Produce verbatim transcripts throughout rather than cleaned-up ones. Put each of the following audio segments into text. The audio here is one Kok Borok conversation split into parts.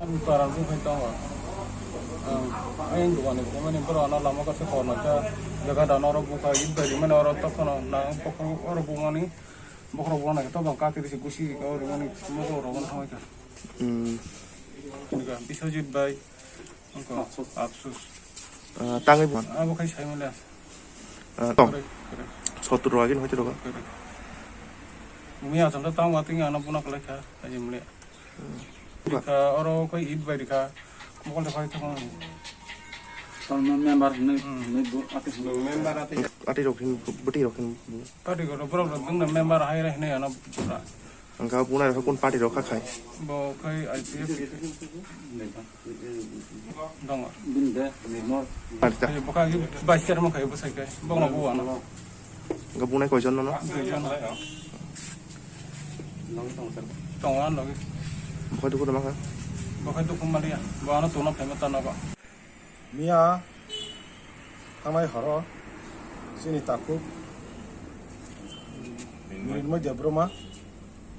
Para bung hai tongo. Ang, ang dukan ni kumani boro ano lama kasa korna ta jaga dano oro buka id bai rimani oro tokhono na pokhoro oro bumani bokhoro bumani to bang kati risi gusi oro mani mokol oro thangoi ka. Hmm. Biswajit bai. Angko, Afsus. Ah, tangwi bo. Abo khai sai mole. Ah, tong. Kore, kore. Sotur rogi hoi roga. Kore. Umi asam ta tang wating ano buna kala kha, aji mole. Hmm. Ka oro koi id bai ka. Mokol de khai thang. Tang member ne, hmm, ne bu ati. Member ati. Ati rok hin, buti rok hin. Party ko borok rok dungna member hai re hinui ano pura. Angka bunai rok kun party rok kha khai? Bo khai I P F. Dongo. Party ta. Bo kha vice chairman khai bo sai khai. Bo no bo ano. Angka bunai koi jon no? Dui jon. Tongo ano logi. Bo khai dukhu ma kha? Bo khai dukhu maliya. Bo ano tuna phaima ta nogo. Miya thangnai horo chini takhuk Mrinmoy Debbarma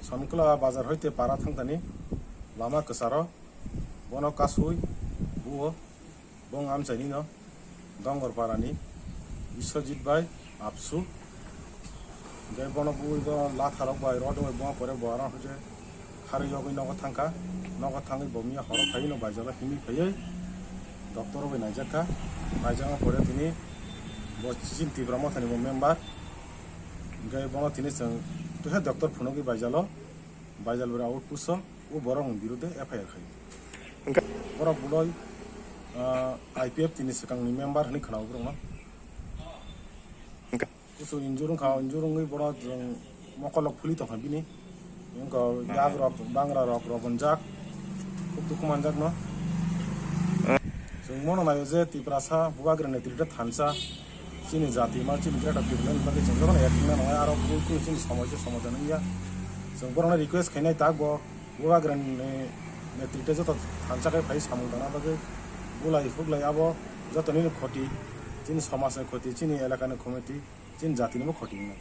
Sonkla bazar hoite para thangtani lama kwcharo bono kasui buo bong amchaini no Dongor parani Biswajit bai Apsu. Hingke bono bui bono latharok bai rode bai bono pore bo aro hwnkhe kharwi yogwi nogo thangkha. Nogo thangwi bo miya horo phaiwi no baijalo himwi phaiwi doctor bai naijakha. Naijakma pore tini bo chini Tipra Mothani bo member. Hingke bono tini chwng tuhe doctor phunugwi baijalo. Baijal bai outpost o borokni birude F I R khai. Hingke borok boloi, ah, I P F tini swkangni member hwnwi khwnao borokno. Hingke Kusu injure wngkha, injure wngwi bono chwng mokolok phuli tongkha bini. Wngkha yak rok, bangra rok, rok wnjak. Khub dukhu manjakno. Chwng mono naio je Tiprasa Bubagra netrite thansa chini jati ma chini greater Tipraland bagwi chwng jotono ekna nangya aro bui khe chini somoja somoja wngya. Chwng borokno request khainai tak bo Bubagrani netrite joto thansa khe phai samung tangna bagwi bulai huklai abo jotonino khoti chini somajni khoti chini elakani committee. Chini jatini bo khoti wngnai.